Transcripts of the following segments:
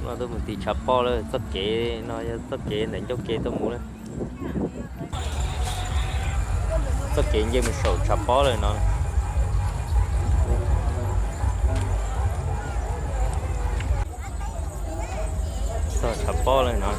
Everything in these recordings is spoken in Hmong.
No tuaj mus tim tshav pob lawm, txoj kev no yog txoj kev ntawm ncauj ke tuaj mus lawm. Txoj kev nce mus saum tshav pob lawm no. Txog tshav pob lawm no.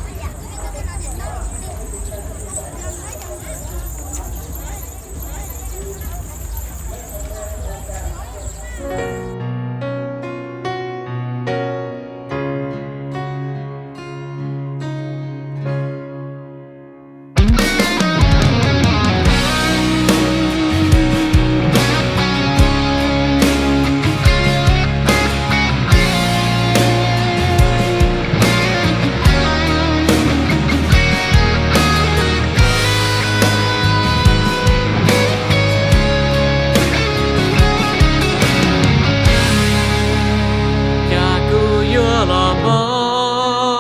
Cas kuv yuav los paub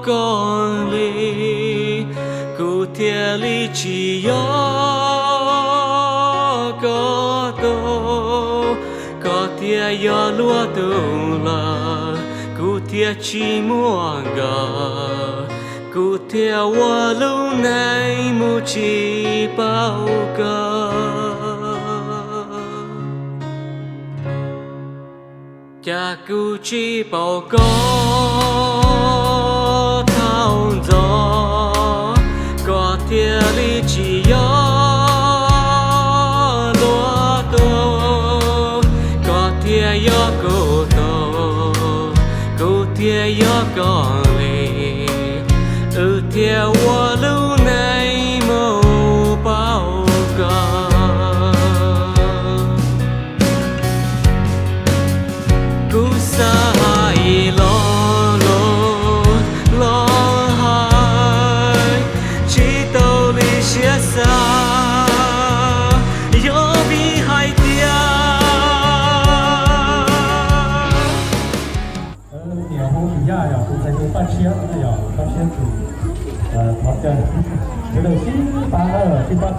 koj li, kuv thiaj li tsis yog koj tug, koj thiaj yog luag tug lawm, kuv thiaj tsis muaj nkaus, kuv thiaj ua lub neej mus tsis paub koj. Cas kuv tsis paub koj thaum ntxov, koj thiaj li tsis yog luag tug, koj thiaj yog kuv tug, kuv thiaj yog koj li, wb thiaj ua lub neej mus paub koj. Kuv xav hais los lus los hais tsis tau li siab xav, yog vim hais tias Niam hu Tus Yaj yog tus ntxhais hu Paj Tshiab no yog Paj Tshiab tus thov caw sawv daws sib pab sib pab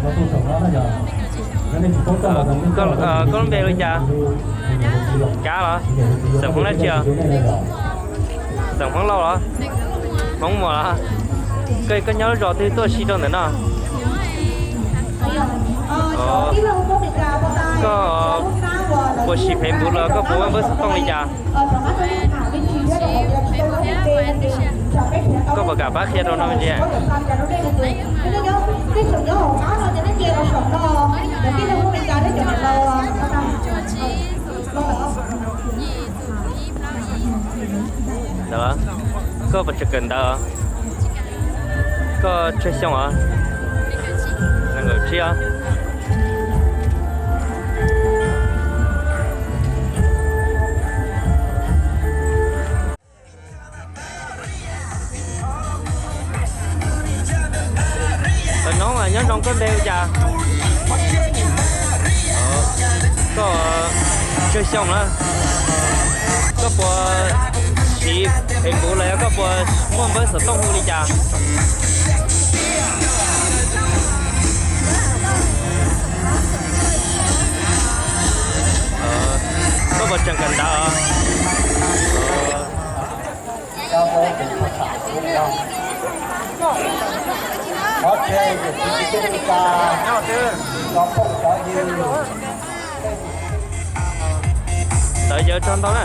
no tus saum no na yog. Koj lub npe li cas? Kav los? Xeem Hmoob dab tsi os? Xeem Hmoob Lauj los? Hmoob Muas los? Koj nyob lub zos twg tuaj si rau ntawm no? Koj puas siv Facebook los koj puas muaj npawb xov tooj li cas? Koj puas kam pab qhia rau no me ntsis? Ntawd, koj puas tseem kawm ntawv? Koj tsawg xyoo os? Nees nkaum tsib os. Noob, nyob zoo, koj npe hu cas? Koj tsawg xyoo na? Koj puas siv Facebook los yog koj puas muaj npawb xov tooj hu li cas? Koj puas tseem kawm ntawv? Ntawv yawg txog ntau na.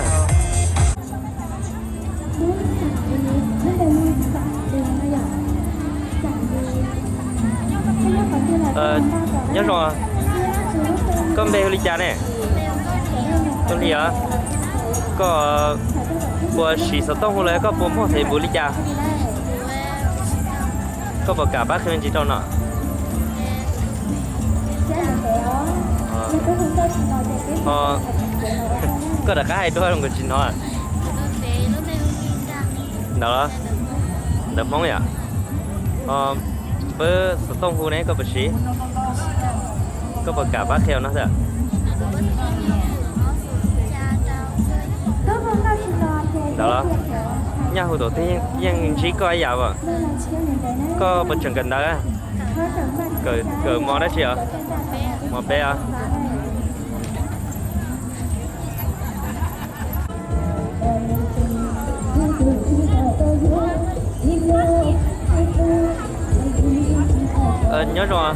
Nyob zoo, koj npe hu li cas ne? Koj li os, koj puas siv xov tooj hu los koj puas muaj Facebook li cas? Koj puas kam pab qhia me ntsis rau no? Koj rov qab hais dua nkawd tsis hnov. Ntawd los? Ntawv Hmoob yom? Pab xov tooj hu ne koj puas siv? Koj puas kam pab qhia no xwb? Ntawd los? Nyaj hu tom twg yeej ntsib koj ib yam as. Koj puas tseem kawm ntawv? Kawm mos dab tsi os? Mos peb os. Nyob zoo,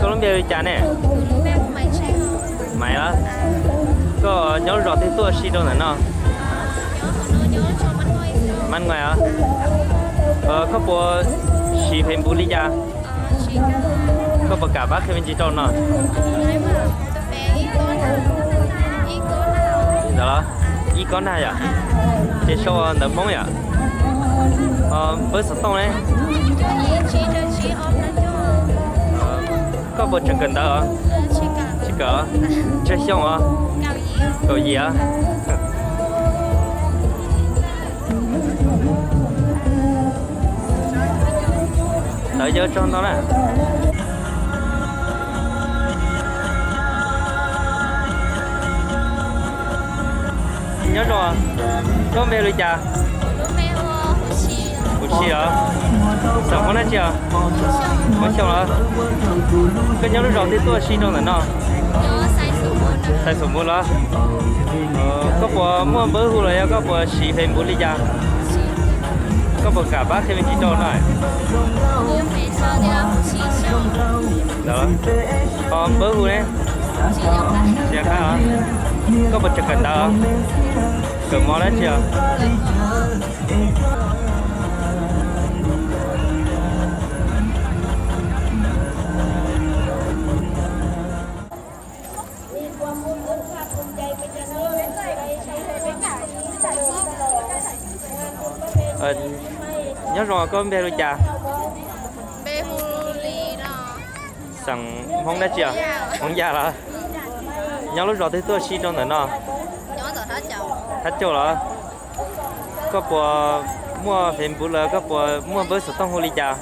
koj lub npe li cas ne? Maiv los? Koj nyob lub zos twg tuaj si rau ntawm no? Mab Nais os. Koj puas siv Facebook li cas? Koj puas kam pab qhia me ntsis rau no? Ntawd los? Ib kob nag yom? Ces sau ntawv Hmoob yom? Npawb xov tooj ne? Koj puas tseem kawm ntawv os? Tsis kawm. Tsawg xyoo os? Kaum yim os. Ntawd yog tsaug ntau na. Nyob zoo, koj npe li cas? Kuv si os. Xeem Hmoob dab tsi os? Hmoob Xyooj los? Koj nyob lub zos twg tuaj si rau ntawm no? Xais Xus Npus los? Koj puas muaj npawb hu los yog koj puas siv Facebook li cas? Koj puas kam pab qhia me ntsis rau no? Npawb hu ne? Tsis qab os. Koj puas tseem kawm ntawv os? Kawm mos dab tsi os? Nyob zoo, koj npe li cas? Xeem Hmoob dab tsi os? Hmoob Yaj los? Nyob lub zos twg tuaj si rau ntawm no? Thab Cauj los? Koj puas muaj Facebook los koj puas muaj npawb xov tooj hu li cas?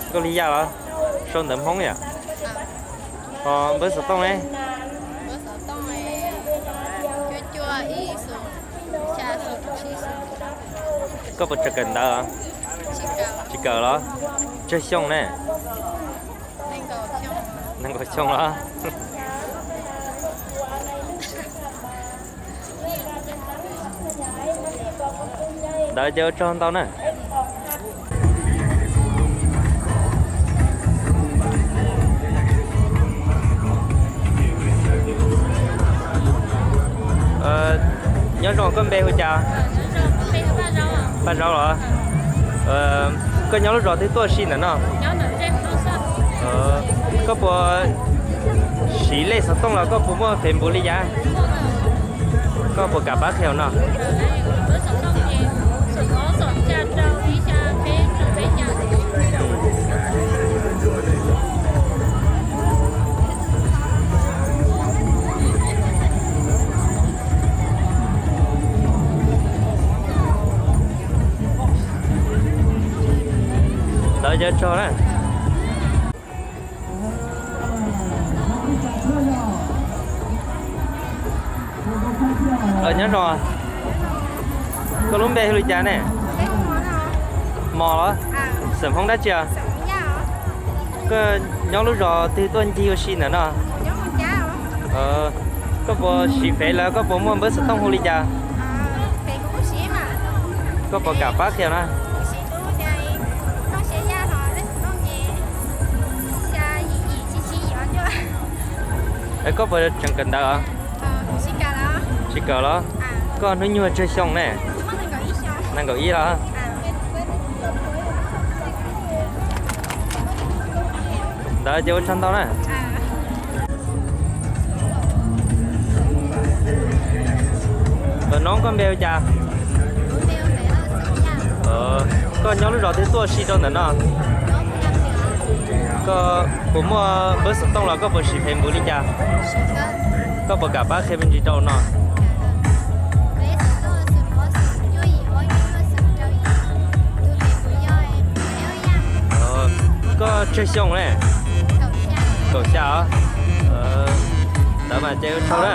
Nkauj Lig Yaj los? Sau ntawv Hmoob yom? Ho npawb xov tooj ne? Koj puas tseem kawm ntawv? Tsis kawm los? Tsawg xyoo ne? Nees nkaum xyoo los? Ntawd ces ua tsaug ntau na. Nyob zoo, koj npe hu cas? Paj Zaub los? Koj nyob lub zos twg tuaj si ntawm no? Koj puas siv lej xov tooj los koj puas muaj Facebook li cas? Koj puas kam pab qhia no? Ntawd ces tsaug na. Nyob zoo, koj lub npe hu li cas ne? Mos los? Xeem Hmoob dab tsi os? Koj nyob lub zos twg tuaj ncig ua si ntawm no? Koj puas siv fev lawm koj puas muaj npawb xov tooj hu li cas? Koj puas kam pab qhia na? Es koj puas tseem kawm ntawv? Tsis kawm los? Koj hnub nyoog tsawg xyoo ne? Nees nkaum ib los? Ntawd ces ua tsaug ntau na. Nov koj npe hu cas? Koj nyob lub zos twg tuaj si rau ntawm no? Koj puas muaj npawb xov tooj los koj puas siv Facebook li cas? Koj puas kam pab qhia me ntsis rau no? Koj tsawg xyoo ne? Kaum xya os. Ntawd mas ces ua tsaug na.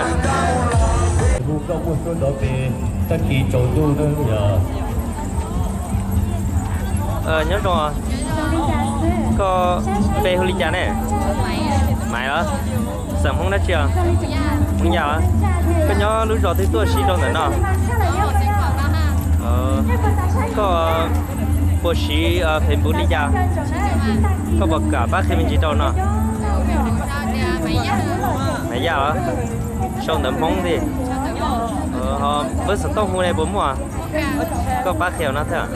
Hu koj muaj suab nrov pes tag kis tsaus ntuj na yog. Nyob zoo, koj npe hu li cas ne? Maiv los? Xeem Hmoob dab tsi os? Hmoob Yaj los? Koj nyob lub zos twg tuaj si rau ntawm no? Koj Puas siv Facebook li cas? Koj puas kam pab qhia me ntsis rau no? Maiv Yaj los? Sau ntawv Hmoob thiab. Npawb xov tooj hu ne puas muaj? Koj pab qhia no thiab.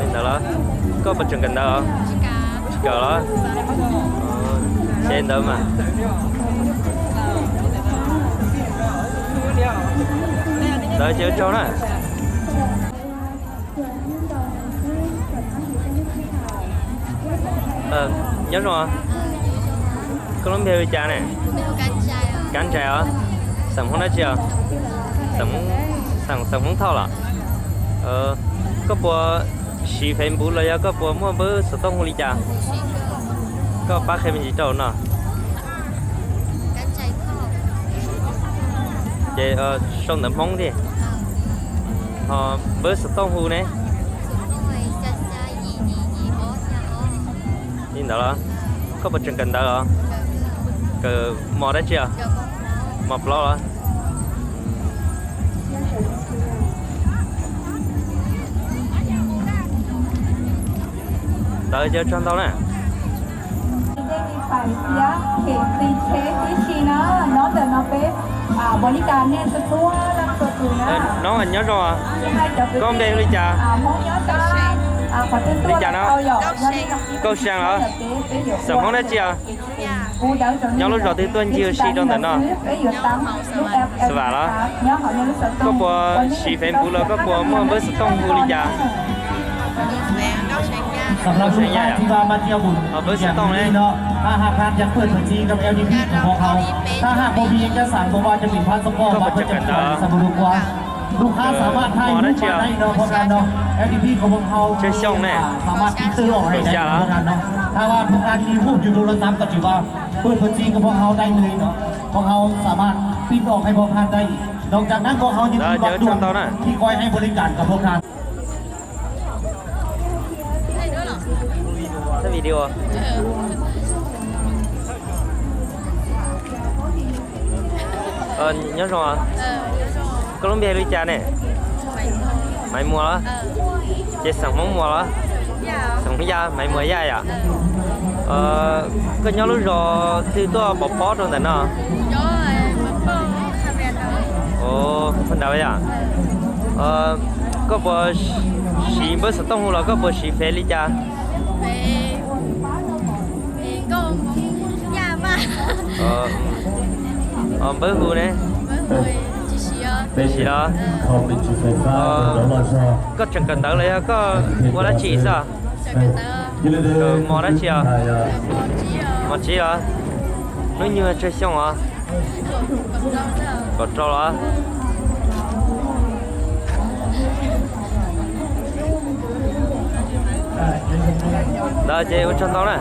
Li ntawd los? Koj puas tseem kawm ntawv? Tsis kawm los? Ces ntawd mas. Ntawd ces ua tsaug na. Nyob zoo. Koj lub npe hu li cas ne? Kab Ntsais os. Xeem Hmoob dab tsi os? Xeem Hmoob Thoj los? Koj puas siv Facebook los yog koj puas muaj npawb xov tooj hu li cas? Koj pab qhia me ntsis rau no. Ces sau ntawv Hmoob thiab. Ho npawb xov tooj hu ne? Li ntawd los? Koj puas tseem kawm ntawv os? Kawm mos dab tsi os? Mos plaub los? Ntawd ces ua tsaug ntau na. Nyob zoo os. Koj npe hu li cas? Li cas no? Nkauj Seev los? Xeem Hmoob dab tsi os? Nyob lub zos twg tuaj ncig ua si rau ntawm no? Xav Vam los? Koj puas siv Facebook los koj puas muaj npawb xov tooj hu li cas? Nkauj Seev Yaj yom? Ho npawb xov tooj ne? Koj puas tseem kawm ntawv? Mos dab tsi os? Tsawg xyoo ne? Kaum xya los? Ntawd ces ua tsaug ntau na. Thaij video. Nyob zoo. Koj lub npe hu li cas ne? Maiv Muas los? Ces xeem Hmoob Muas los? Xeem Hmoob Yaj, Maiv Muas Yaj yom? Koj nyob lub zos twg tuaj pov pob rau ntawm no? Phaj Nraud yom? Koj puas siv npawb xov tooj hu los koj puas siv Fev li cas? Npawb hu ne? Siv los? Koj tseem kawm ntawv los yog koj ua dab tsi xwb? Kawm mos dab tsi os? Mos tsiv los? Hnub nyoog tsawg xyoo os? Kaum rau los? Ntawd ces ua tsaug ntau na.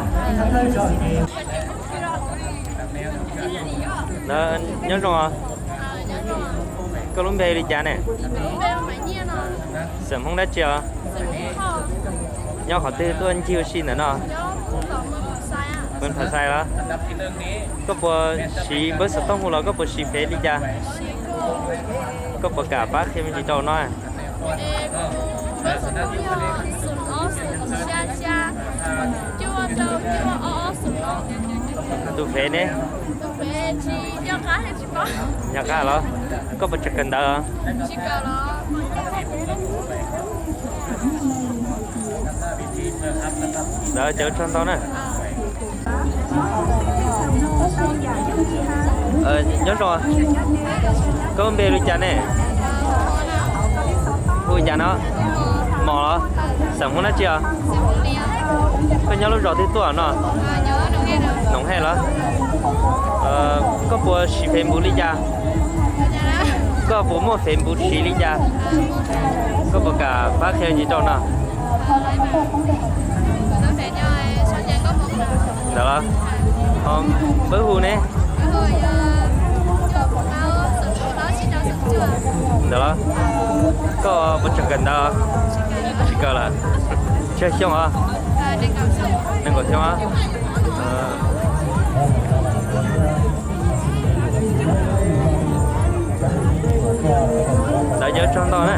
Nyob zoo. Koj lub npe li cas ne? Xeem Hmoob dab tsi os? Nyob qhov twg tuaj ncig ua si ntawm no? Phav Xais los? Koj puas siv npawb xov tooj hu los koj puas siv Fev li cas? Koj puas kam pab qhia me ntsis rau no? Tus Fev ne? Nyob qab los? Koj puas tseem kawm ntawv? Ntawd ces ua tsaug ntau na. Nyob zoo. Koj npe li cas ne? Hu li cas no? Mos los? Xeem Hmoob dab tsi os? Koj nyob lub zos twg tuaj no? Noov Hej los? Koj puas siv Facebook li cas? Koj puas muaj Facebook siv li cas? Koj puas kam pab qhia ntsis rau no? Ntawd los? Npawb hu ne? Ntawd los? Koj puas tseem kawm ntawv? Tsis kawm lawm. Tsawg xyoo os? Nees nkaum xyoo os? Ntawd ces Tsaug ntau na.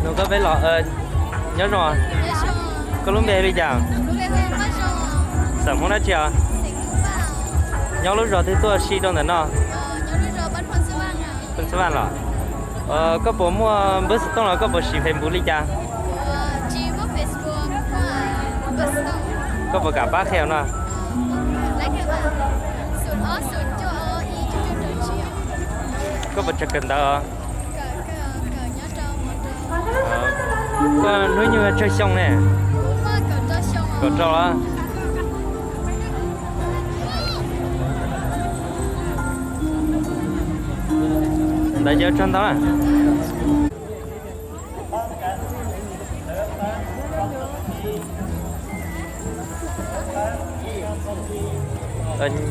Nug koj peb los, nyob zoo. Koj lub npe li cas? Xeem Hmoob dab tsi os? Nyob lub zos twg tuaj si rau ntawm no? Phoos Xas Vaj los? Koj puas muaj npawb xov tooj los koj puas siv Facebook li cas? Koj puas kam pab qhia no? Koj puas tsawg kawm ntawv os? Koj hnub nyoog tsawg xyoo ne? Kaum rau los? Ntawd ces tsaug ntau na.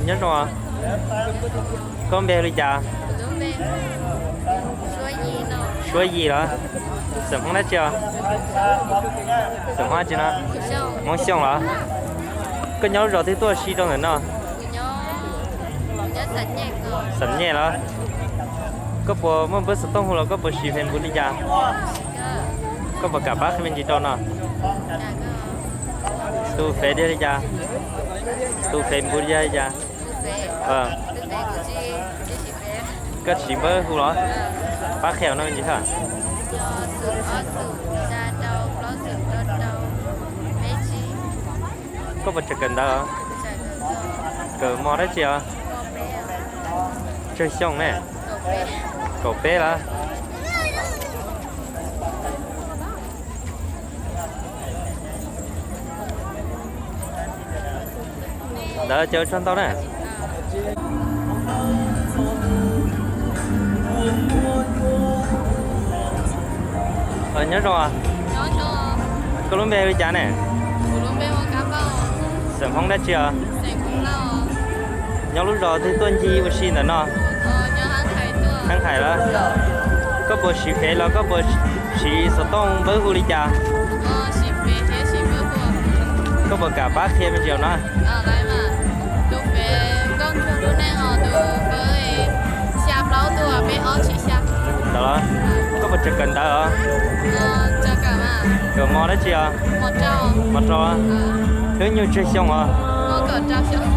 Nyob zoo, koj npe li cas? Suab Yis los? Xeem Hmoob dab tsi os? Xeem Hmoob dab tsi no? Hmoob Xyooj los? Koj nyob lub zos twg tuaj si rau ntawm no? Xam Nyej los? Koj puas muaj npawb xov tooj hu los koj puas siv Facebook li cas? Koj puas kam pab qhia me ntsis rau no? Tus Fev yog li cas? Tus Facebook yog li cas? Koj siv npawb hu los? Pab qhia no me ntsis thiab. Koj puas tseem kawm ntawv? Kawm mos dab tsi os? Tsawg xyoo ne? Kaum peb los? Ntawd ces tsaug ntau na. Nyob zoo, koj lub npe li cas ne? Xeem Hmoob dab tsi os? Nyob lub zos twg tuaj ncig ua si ntawm no? Hab Hais los? Koj puas siv Fev los koj puas siv xov tooj npawb hu li cas? Koj puas kam pab qhia me ntsis no? Ntawd los? Koj puas tseem kawm ntawv os? Kawm mos dab tsi os? Mos rau. Hnub nyoog tsawg xyoo os?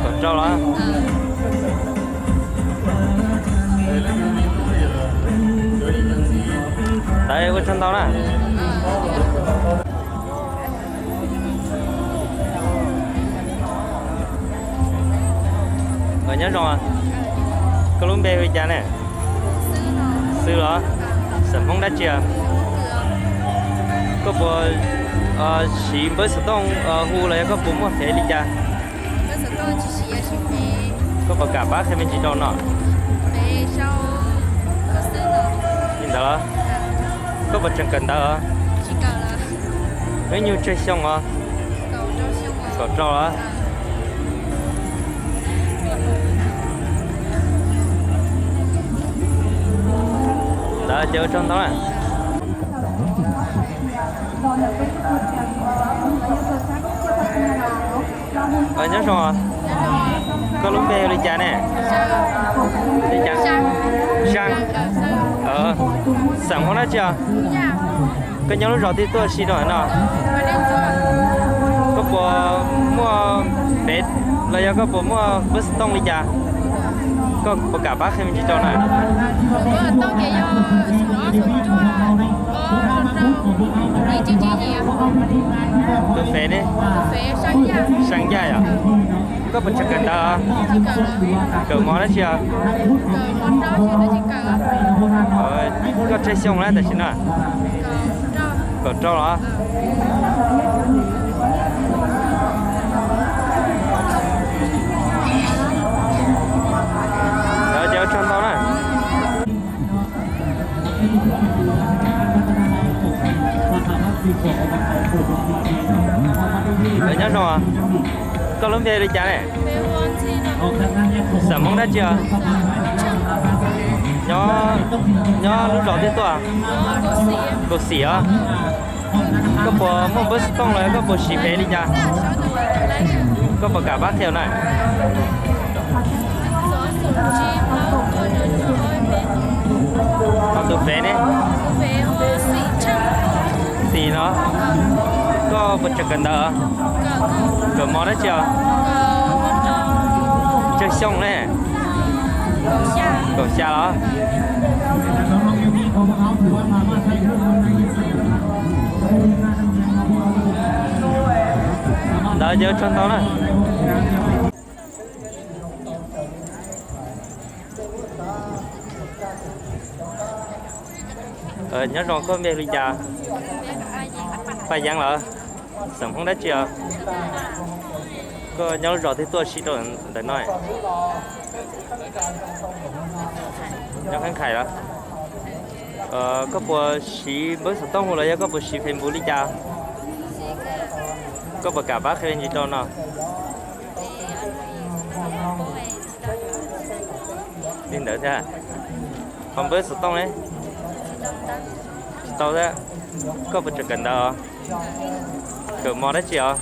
Kaum rau los? Ntawd ua tsaug ntau na. Nyob zoo, koj lub npe hu li cas ne? Xwb los? Xeem Hmoob dab tsi? Koj puas siv npawb xov tooj hu los yog koj puas muaj Fev li cas? Koj puas kam pab qhia me ntsis rau no? Li ntawd los? Koj puas tseem kawm ntawv os? Hnub nyoog tsawg xyoo os? Kaum rau los? Ntawd ces ua tsaug ntau na. Nyob zoo, koj lub npe li cas ne? Li cas? Xeem Hmoob dab tsi os? Koj nyob lub zos twg tuaj si rau ntawm no? Koj puas muaj Fev los yog koj puas muaj npawb xov tooj li cas? Koj puas kam pab qhia me ntsis rau na? Tus Fev ne? Xeem Yaj yom? Koj puas tseem kawm ntawv? Kawm mos dab tsi os? Koj tsawg xyoo lawm tam sim no? Kaum rau los? Ntawd ces ua tsaug ntau na. Nyob zoo, koj lub npe li cas ne? Xeem Hmoob dab tsi os? Nyob, nyob lub zos twg tuaj? Kaum Xim os. Koj puas muaj npawb xov tooj los koj puas siv Fev li cas? Koj puas kam pab qhia na? Ho tus fev ne? Xis no. Koj puas tseem kawm ntawv? Kawm mos dab tsi os? Tsawg xyoo ne? Kaum xya los? Ntawd ces ua tsaug ntau na. Nyob zoo, koj npe li cas? Paj Yeeb lawm. Xeem Hmoob dab tsi os? Koj nyob lub zos twg tuaj si rau ntawm no? Nyob Kheeb Khais los? Koj puas siv npawb xov tooj hu los yog koj puas siv Facebook li cas? Koj puas kam pab qhia me ntsis rau no? Li ntawd thiab. Ho npawb xov tooj ne? Tsis tau thiab. Koj puas tseem kawm ntawv os? Kawm mos dab tsi os?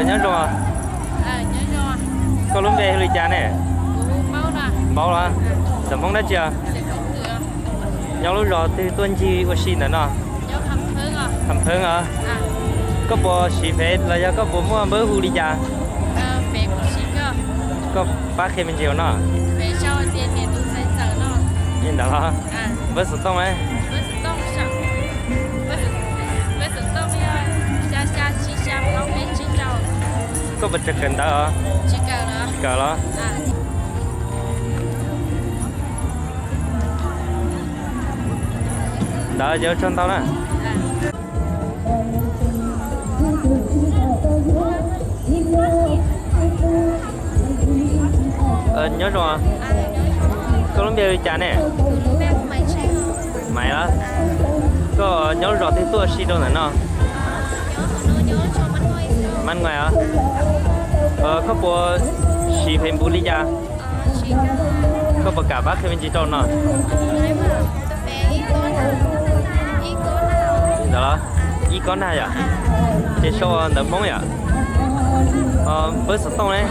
Nyob zoo. Koj lub npe hu li cas ne? Paub los? Xeem Hmoob dab tsi os? Nyob lub zos twg tuaj ncig ua si ntawm no? Tham Pheeb os. Koj puas siv fev los yog koj puas muaj npawb hu li cas? Koj pab qhia me ntsis ua no. Li ntawd los? Npawb xov tooj ne? Koj puas tseem kawm ntawv os? Tsis kawm los? Ntawd ces ua tsaug ntau na. Nyob zoo. Koj lub npe li cas ne? Maiv los? Koj nyob lub zos twg tuaj si rau ntawm no? Mab Nais os. Koj puas siv Facebook li cas? Koj puas kam pab qhia me ntsis rau no? Ntawd los? Ib kob nag yom? Ces sau ntawv Hmoob yom? Npawb xov tooj ne?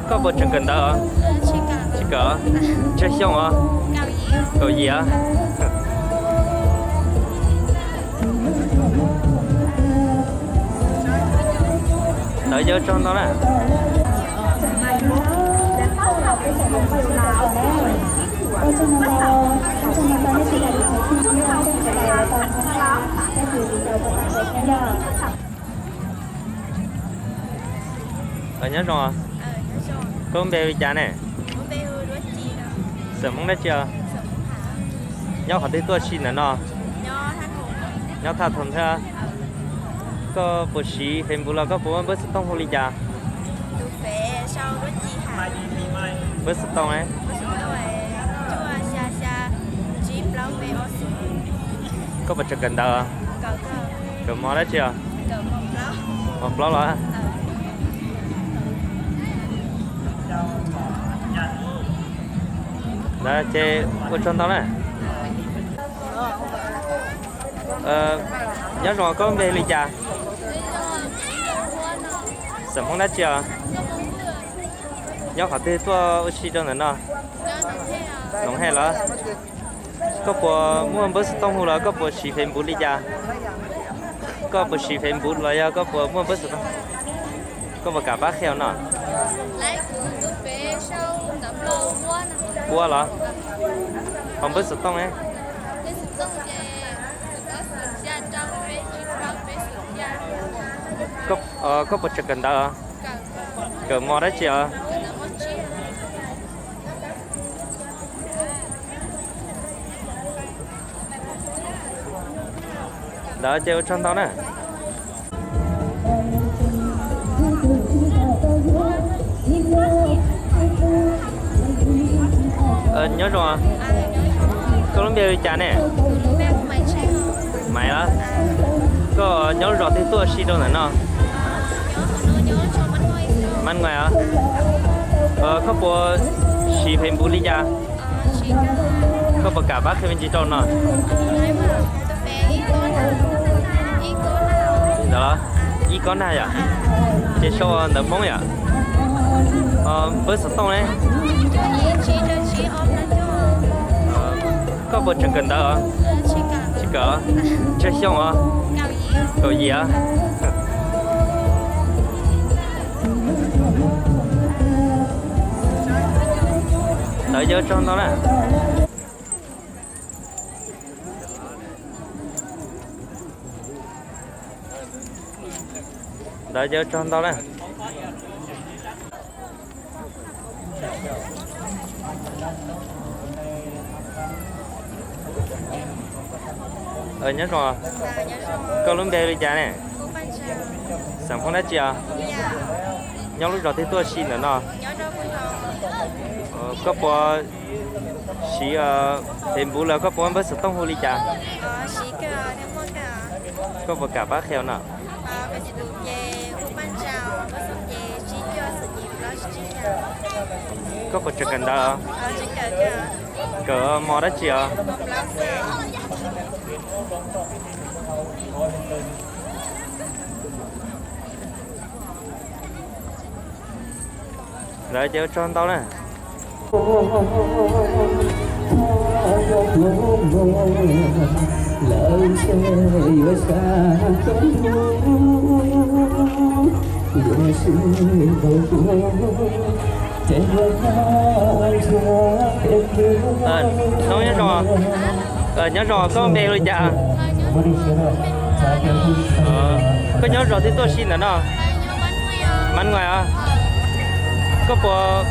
Koj puas tseem kawm ntawv os? Tsis kawm. Tsawg xyoo os? Kaum yim os. Ntawd ces ua tsaug ntau na. Nyob zoo. Koj npe li cas ne? Xeem Hmoob dab tsi? Nyob qhov twg tuaj si ntawm no? Nyob Thaj Thoom thiab. Koj puas siv Facebook los koj puas muaj npawb xov tooj hu li cas? Npawb xov tooj ne? Koj puas tseem kawm ntawv? Kawm mos dab tsi os? Mos plaub los? Ntawd ces ua tsaug ntau na. Nyob zoo, koj npe li cas? Xeem Hmoob dab tsi os? Nyob qhov twg tuaj ua si rau ntawm no? Noov Hej los? Koj puas muaj npawb xov tooj hu los koj puas siv Facebook li cas? Koj puas siv Facebook los yog koj puas muaj npawb xov tooj? Koj puas kam pab qhia no? Ua los? Ho npawb xov tooj ne? Koj puas tseem kawm ntawv? Kawm mos dab tsi os? Ntawd ces ua tsaug ntau na. Nyob zoo. Koj lub npe li cas ne? Maiv los? Koj nyob lub zos twg tuaj si rau ntawm no? Mab Nais os. Koj puas siv Facebook li cas? Koj puas kam pab qhia me ntsis rau no? Ntawd los, ib kob nag yom? Ces sau ntawv Hmoob yom? Npawb xov tooj ne? Koj puas tseem kawm ntawv os? Tsis kawm os? Tsawg xyoo os? Kaum yim os? Ntawd yog tsaug ntau na. Ntawd yog tsaug ntau na. Nyob zoo, koj lub npe li cas ne? Xeem Hmoob dab tsi os? Nyob lub zos twg tuaj si ntawm no? Koj puas siv Facebook los koj puas npawb xov tooj hu li cas? Koj puas kam pab qhia no? Koj puas tseem kawm ntawv? Kawm mos dab tsi os? Lawv ces ua tsaug ntau na. Nyob zoo, nyob zoo, koj npe hu li cas? Koj nyob zos twg tuaj si ntawm no? Mab Nuais os. Koj puas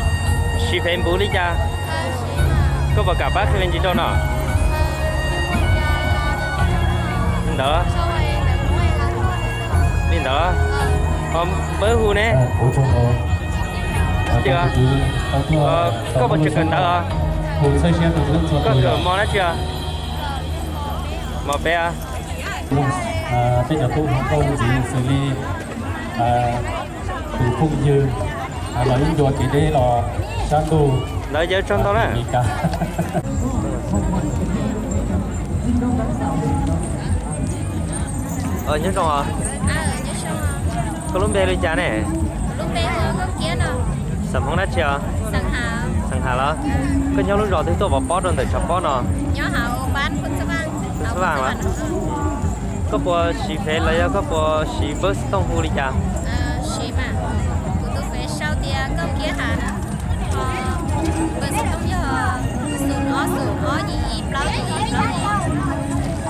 siv Facebook li cas? Koj puas kam pab qhia me ntsis rau no? Li ntawd, li ntawd, npawb hu ne? Koj puas tseem kawm ntawv os? Koj kawm mos dab tsi os? Mos peb. Tej cov tub hluas nkauj ntxiv xws li tus phooj ywg los ib ncua kev deb los sab ntuj. Lawv ces ua tsaug ntau na. Nyob zoo, koj lub npe li cas ne? Xeem Hmoob dab tsi os? Xeem Has los? Koj nyob lub zos twg tuaj pov pob rau ntawm tshav pob no? Xab Vam los? Koj puas siv Fev los yog koj puas siv npawb xov tooj hu li cas?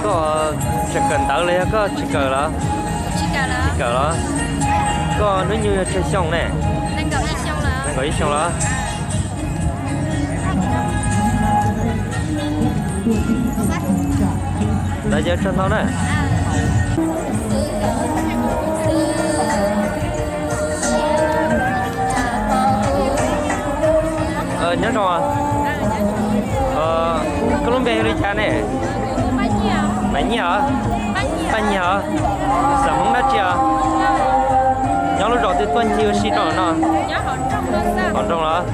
Koj tseem kawm ntawv los yog koj tsis kawm los? Tsis kawm los? Koj hnub nyoog yog tsawg xyoo ne? Nees nkaum ib xyoo los? Lawv ces ua tsaug ntau na. Nyob zoo, koj lub npe hu li cas ne? Maiv Nyiaj os? Paj Nyiaj os? Xeem Hmoob dab tsi os? Nyob lub zos twg tuaj ncig ua si rau no? Hauv nroog los?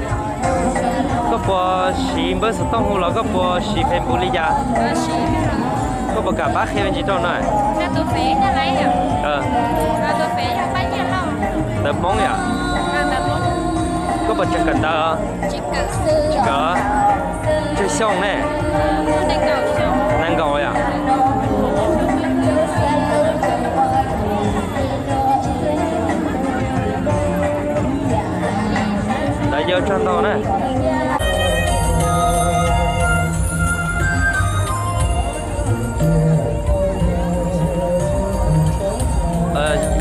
Koj puas siv npawb xov tooj hu los koj puas siv Facebook li cas? Koj puas kam pab qhia me ntsis rau no? Ntawv Hmoob yom? Koj puas tseem kawm ntawv? Tsis kawm. Tsawg xyoo ne? Nees nkaum yom? Lawv ces ua tsaug ntau na.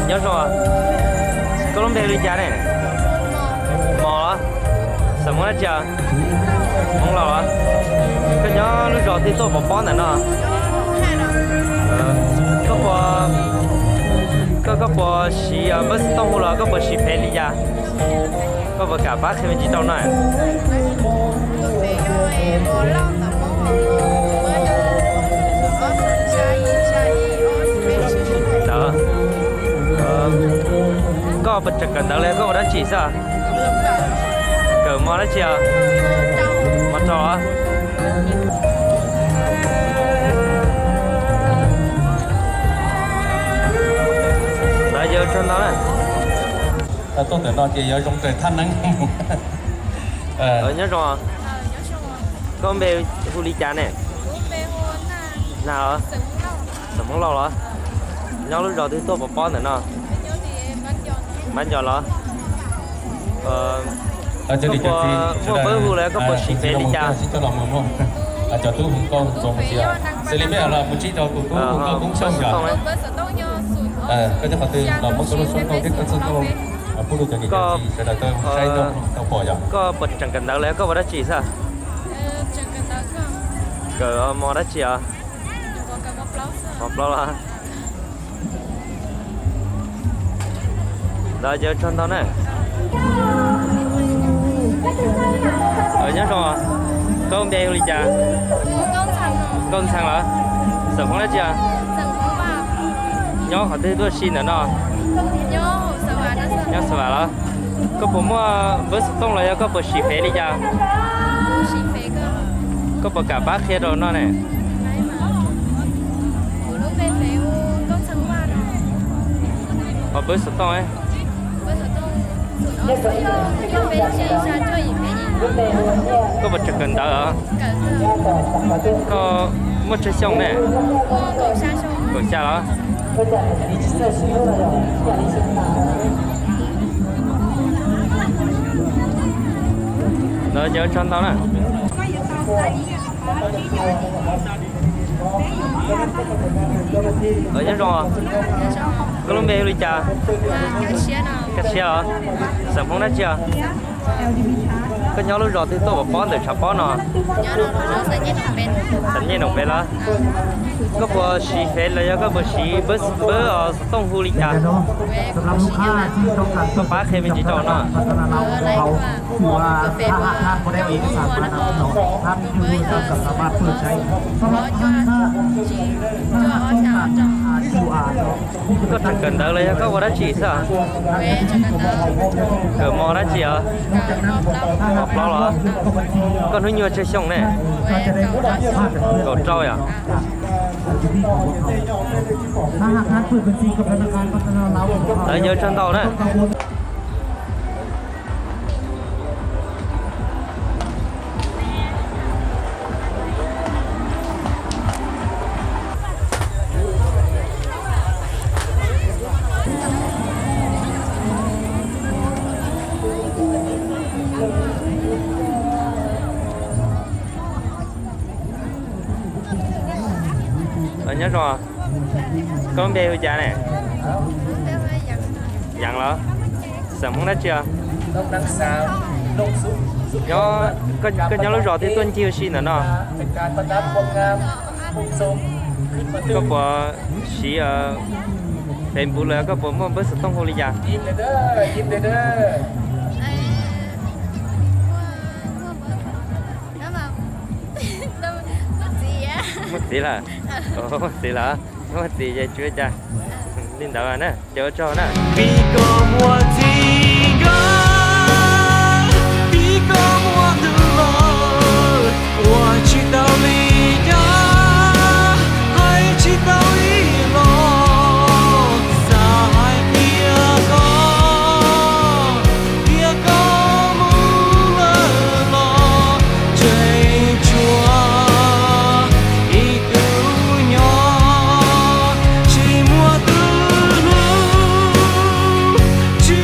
Nyob zoo, koj lub npe li cas ne? Mos los? Xeem Hmoob dab tsi? Hmoob Lauj los? Koj nyob lub zos twg tuaj pov pob ntawm no? Koj puas, koj, koj puas siv npawb xov tooj hu los koj puas siv Fev li cas? Koj puas kam pab qhia me ntsis rau no? Koj puas tseem kawm ntawv los koj ua dab tsi xwb? Kawm mos dab tsi? Mos rau. Ntawd yog tsaug ntau na. Tuaj ntawm no ces yuav zoo raws thaj neeb. Nyob zoo. Koj npe hu li cas ne? Nag los? Xam Hmoob Lauj los? Nyob lub zos twg tuaj pov pob ntawm no? Npab Nco los? Koj puas muaj npawb hu los koj puas siv fev li cas? Cov tub hu nkauj txaus mus txiv, xws li peb los mus ntsib rau tus tub hu nkauj Koob Xyooj yog. Koj nyob qhov twg los muab koj lub suab nkauj thiab koj txoj nkauj pub rau cov niam cov txiv sawv daws tau saib tau pom yog. Koj puas tseem kawm ntawv los koj puas dab tsi xwb? Kawm mos dab tsi os? Mos plaub los? Ntawd ces tsaug ntau na. Nyob zoo, koj npe hu li cas? Nkauj Ntxhee los? Xam Hmoob dab tsi os? Nyob qhov twg tuaj si ntawm no? Nyob Xav Vam los? Koj puas muaj npawb xov tooj los yog koj puas siv fev li cas? Koj puas kam pab qhia rau no ne? Ho npawb xov tooj. Koj puas tseem kawm ntawv os? Koj muaj tsawg xyoo ne? Kaum xya los? Ntawd ces ua tsaug ntau na. Nyob zoo, koj lub npe hu li cas? Kaj Siab os. Xam Hmoob dab tsi os? Koj nyob lub zos twg tuaj pov pob ntawm tshav pob no? Xam Nyej Noom Pes los? Koj puas siv fev los yog koj puas siv npawb xov tooj hu li cas? Koj pab qhia me ntsis rau no. Koj tseem kawm ntawv los yog koj ua dab tsi xwb? Kawm mos dab tsi os? Mos plaub los? Koj hnub nyoog tsawg xyoo ne? Kaum rau yom? Ntawd yog tsaug ntau na. Nyob zoo, koj npe hu cas ne? Yeev los? Xam Hmoob dab tsi os? Nyob, koj nyob lub zos twg tuaj ncig ua si ntawm no? Koj puas siv Facebook los koj puas muaj npawb xov tooj hu li cas? Muaj txiv lawm? Muaj txiv lawm? Muaj txiv ces tsis ua cas. Li ntawd na, ces ua tsaug na. Vim koj muaj txiv nkawd, vim koj muaj tus loj, ua tsis tau li cas, hais tsis tau ib los, xav hais tias koj, tias koj mus lawm los tseem tshuav ib tug nyob, tsis muaj tus hlub, tsis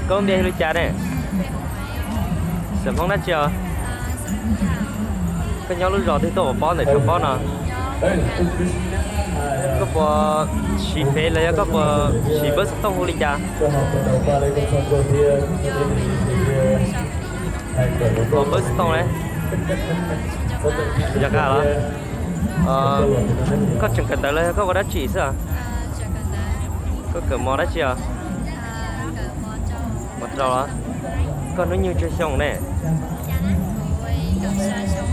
Koj npe hu li cas ne? Xeem Hmoob dab tsi os? Koj nyob lub zos twg tuaj pov pob ntawm tshav pob no? Koj puas siv fev los yog koj puas siv npawb xov tooj hu li cas? Npawb xov tooj ne? Yog qab los? Koj tseem kawm ntawv los yog koj ua dab tsi xwb? Koj kawm mos dab tsi os? Mos rau los? Koj hnub nyoog tsawg xyoo ne?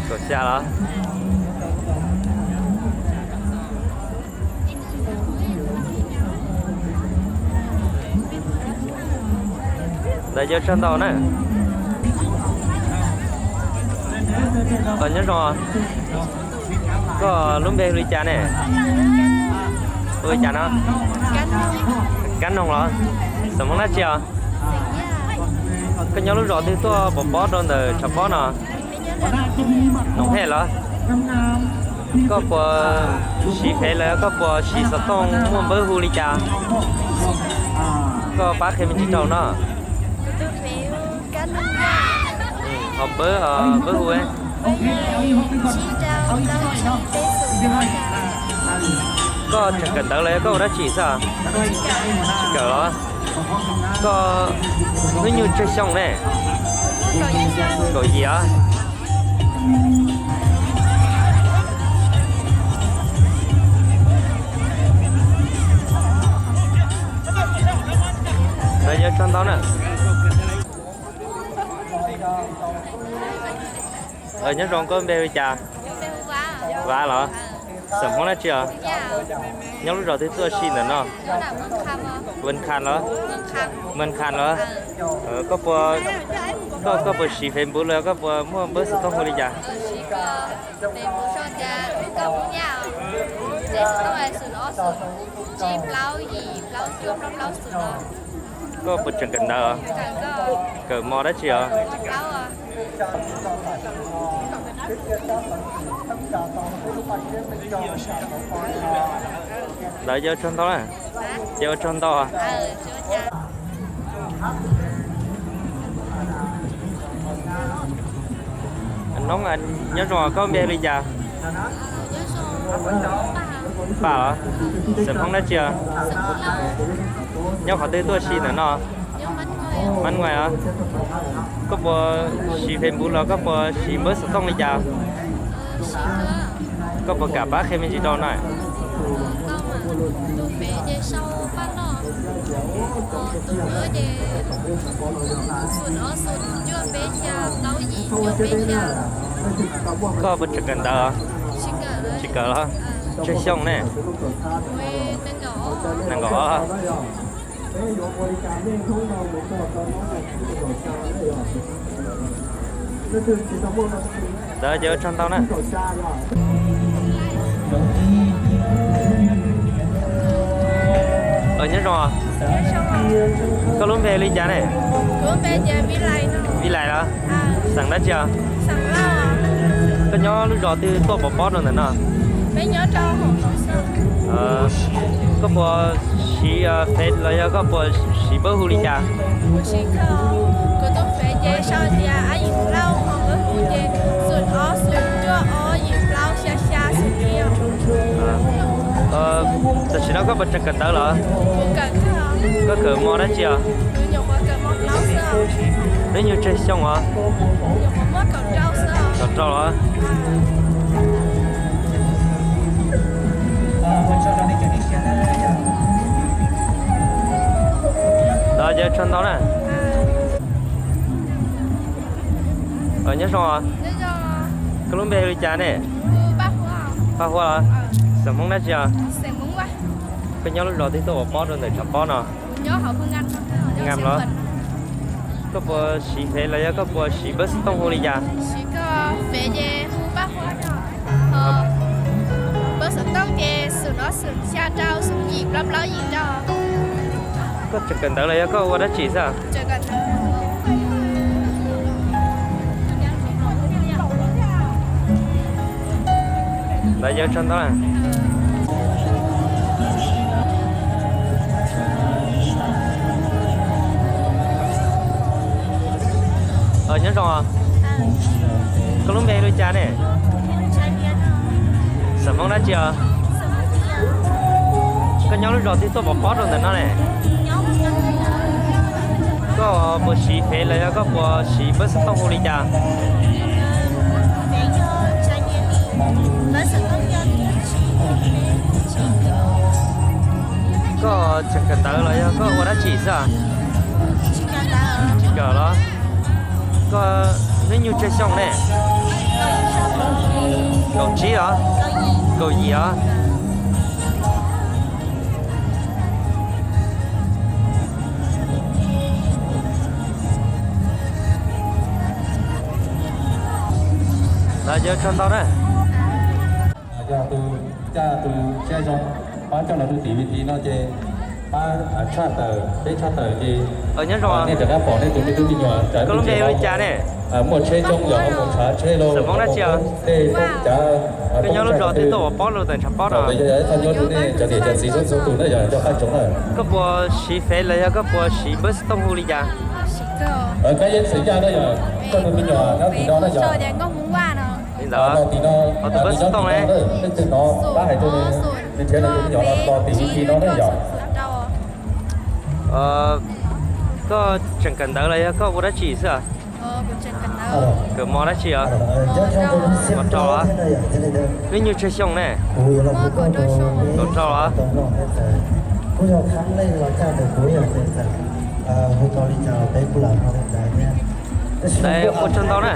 Kaum xya los? Ntawd yog tsaug ntau na. Nyob zoo, koj lub npe hu li cas ne? Hu li cas no? Kab Noog los? Xeem Hmoob dab tsi os? Koj nyob lub zos twg tuaj pov pob rau ntawm tshav pob no? Noov Hej los? Koj puas siv fev los koj puas siv xov tooj muaj npawb hu li cas? Koj pab qhia me ntsis rau no. Ho npawb, npawb hu. Koj tseem kawm ntawv los yog koj ua dab tsi xwb? Tsis kawm los? Koj hnub nyoog tsawg xyoo ne? Kaum yim os. Ntawd yog tsaug ntau na. Nyob zoo, koj npe hu li cas? Vav los? Xeem Hmoob dab tsi os? Nyob lub zos twg tuaj si ntawm no? Ven Khas los? Ven Khas los? Koj puas, koj, koj puas siv Facebook los koj puas muaj npawb xov tooj hu li cas? Koj puas tseem kawm ntawv? Kawm mos dab tsi os? Ntawd yog tsaug ntau na. Ces ua tsaug ntau. Noob, nyob zoo, koj npe hu li cas? Paj los? Xeem Hmoob dab tsi os? Nyob qhov twg tuaj si ntawm no? Mab Nuais os. Koj puas siv Facebook los koj puas siv npawb xov tooj li cas? Koj puas kam pab qhia me ntsis rau no? Koj puas tseem kawm ntawv? Tsis kawm los? Tsawg xyoo ne? Nees nkaum. Ntawd ces ua tsaug ntau na. Nyob zoo, koj lub npe li cas ne? Vij Lais los? Xeem dab tsi os? Koj nyob lub zos twg tuaj pov pob rau ntawm no? Koj puas siv Face los yog koj puas siv npawb hu li cas? Tam sim no koj puas tseem kawm ntawv los? Koj kawm mos dab tsi os? Hnub nyoog tsawg xyoo os? Kaum rau los? Ntawd ces tsaug ntau na. Nyob zoo, koj lub npe hu li cas ne? Paj Huab los? Xeem Hmoob dab tsi os? Koj nyob lub zos twg tuaj pov pob rau ntawm tshav pob no? Ngam los? Koj puas siv Face los yog koj puas siv npawb xov tooj hu li cas? Koj tseem kawm ntawv los yog koj ua dab tsi xwb? Ntawd ces tsaug ntau na. Nyob zoo, koj lub npe li cas ne? Xeem Hmoob dab tsi os? Koj nyob lub zos twg tuaj pov pob rau ntawm no ne? Koj puas siv fev los yog koj puas siv npawb xov tooj hu li cas? Koj tseem kawm ntawv los yog koj ua dab tsi xwb? Tsis kawm los? Koj hnub nyoog tsawg xyoo ne? Kaum tsib os? Kaum yim os? Los yog tsaug ntau na. Yog tus caj tus siab zoo pab coj los rau tim vis thi no ces pab tshaj tawm, peb tshaj tawm ces nyob zoo, nej rov qab pom nej tus me tub me nyuam. Koj lub npe li cas ne? Muaj tsheb coob yog mus tshav tsheb lauj, Xeem Hmoob dab tsi os? Tej poob cav, koj nyob lub zos twg tuaj pov pob rau ntawm tshav pob no? Yog ib qho nyuaj rau nej cov niam cov txiv txhua txhua tus na, yog coj qab tsoom na. Koj puas siv fev los yog koj puas siv npawb xov tooj hu li cas? Koj yeej xeem Yaj na, yog koj tus me nyuam nyob tim no na, yog li ntawd. Ho tus npawb xov tooj ne? Leej twg no pab hais rau nws, nws nrhiav nws tus me nyuam los tim vis thi no na yog. Koj tseem kawm ntawv los yog koj ua dab tsi xwb? Kawm mos dab tsi os? Mos rau los? Hnub nyoog tsawg xyoo ne? Kaum rau los? Ua tsaug ntau na.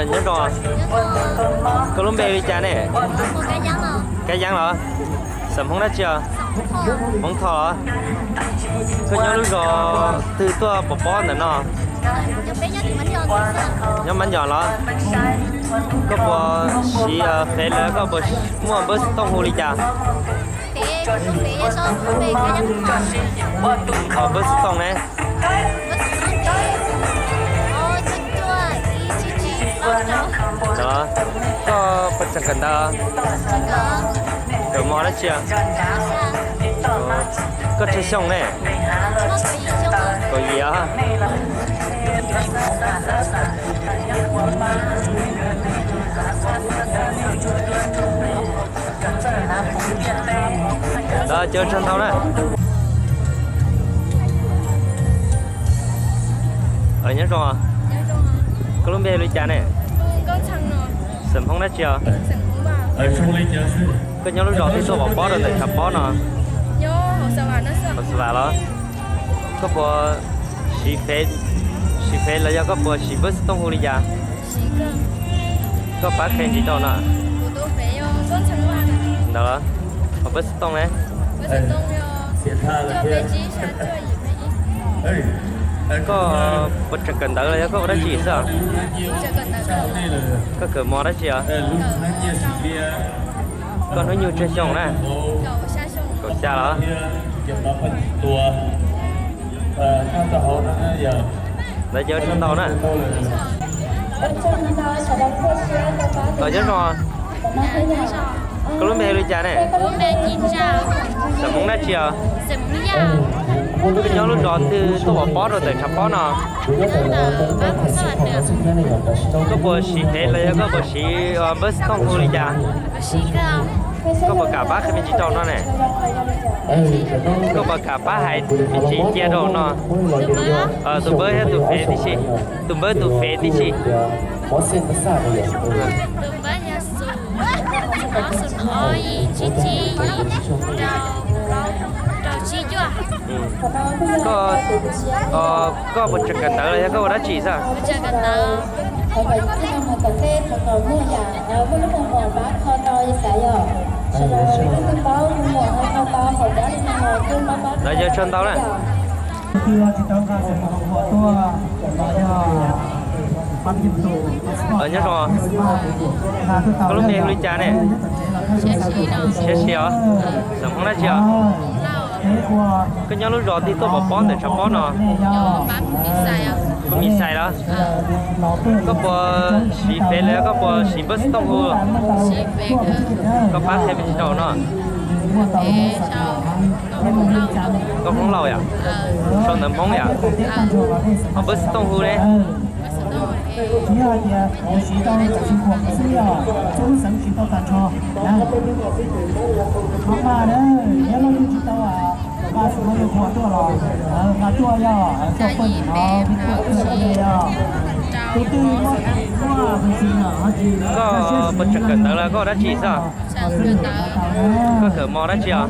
Nyob zoo, koj lub npe li cas ne? Kab Yeeb los? Xeem Hmoob dab tsi os? Hmoob Thoj los? Koj nyob lub zos twg tuaj pov pob ntawm no? Nyob Mab Nyos los? Koj puas siv fev los koj puas muaj npawb xov tooj hu li cas? Npawb xov tooj ne? Koj puas tseem kawm ntawv? Kawm mos dab tsi? Koj tsawg xyoo ne? Kaum yim os? Ntawd ces tsaug ntau na. Nyob zoo, koj lub npe li cas ne? Xeem Hmoob dab tsi os? Koj nyob lub zos twg tuaj pov pob rau ntawm tshav pob no? Hauv Xav Vam los? Koj puas siv fev, siv fev los yog koj puas siv npawb xov tooj hu li cas? Koj pab qhia ntsis rau no. Ntawd los? Ho npawb xov tooj ne? Koj puas tseem kawm ntawv los yog koj ua dab tsi xwb? Koj kawm mos dab tsi os? Koj hnub nyoog tsawg xyoo na? Kaum xya los? Ntawd ces tsaug ntau na. Nyob zoo, koj lub npe li cas ne? Xeem Hmoob dab tsi os? Koj nyob lub zos twg tuaj pov pob rau ntawm tshav pob no? Koj puas siv fev los yog koj puas siv npawb xov tooj hu li cas? Koj puas kam pab qhia me ntsis rau no ne? Koj puas kam pab hais me ntsis cia rau no? Tus npawb thiab tus fev tib si. Tus npawb tus fev tib si. Koj, koj puas tseem kawm ntawv los yog koj ua dab tsi xwb? Ntawd ces tsaug ntau na. Nyob zoo, koj lub npe hu li cas ne? Siab Si os? Xeem Hmoob dab tsi os? Koj nyob lub zos twg tuaj pov pob ntawm tshav pob no? Koj Mis Xais los? Koj puas siv fev los yog koj puas siv npawb xov tooj hu? Koj pab qhia me ntsis rau no. Koj Hmoob Lauj yom? Sau ntawv Hmoob yom? Ho npawb xov tooj hu ne? Koj puas tseem kawm ntawv los koj ua dab tsi xwb? Koj kawm mos dab tsi os?